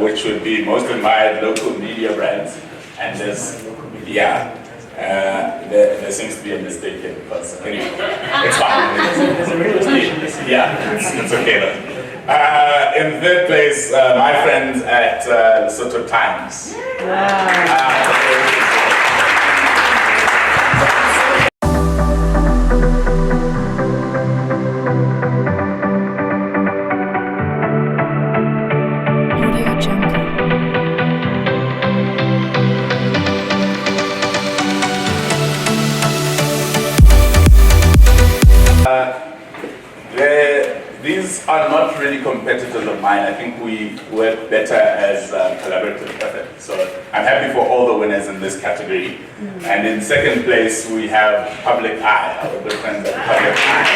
which would be most admired local media brands. And there's, yeah, there seems to be a mistake here because, anyway, it's fine. There's a radio station listening. Yeah, it's okay though. In third place, my friends at Lesotho Times. Audio Jungle. These are not really competitors of mine. I think we work better as a collaborative effort. So I'm happy for all the winners in this category. And in second place, we have Public Eye, our good friends at Public Eye.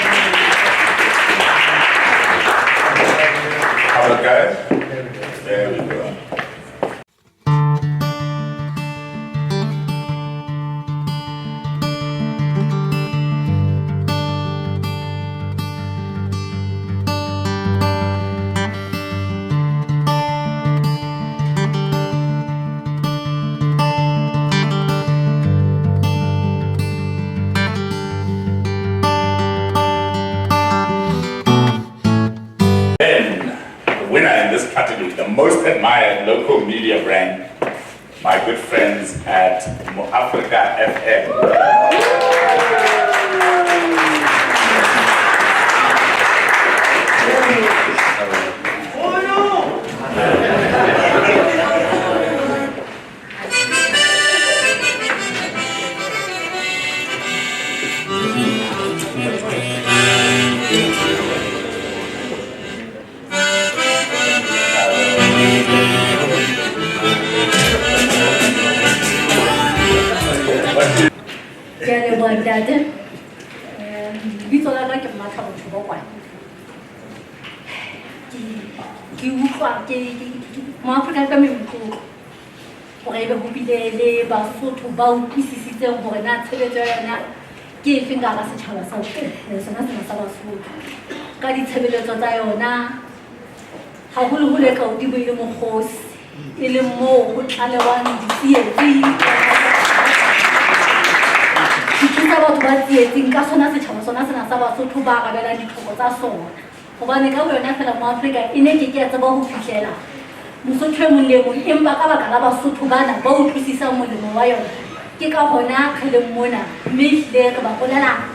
Public Eye? There we go. Then, the winner in this category, the most admired local media brand, my good friends at MoAfrika FM. Ke a leboha ntate. Lebitso la ka ke Mmathabo Thobokwane. Ke utlwa ke Moafrika ka motlotlo hore ebe ho bile le Basotho ba utlwisisitseng hore na tshebetso ya yona ke efeng ka hara setjhaba sa sona sena sa Basotho. Ka ditshebeletso tsa yona haholoholo e ka hodimo e le mokgosi, e leng moo ho tlalewang ditsietsi. Di thusa batho ba tsietsing ka sona setjhaba sona sena sa Basotho ba arabelang ditlhoko tsa sona. Hobane ka boyona feela Moafrika e ne ke ke ya tseba ho fihlela Mosotho e mong le e mong, empa ka baka la Basotho bana ba utlwisisang molemo wa yona, ke ka hona re leng mona, mme ehlile re ba bolela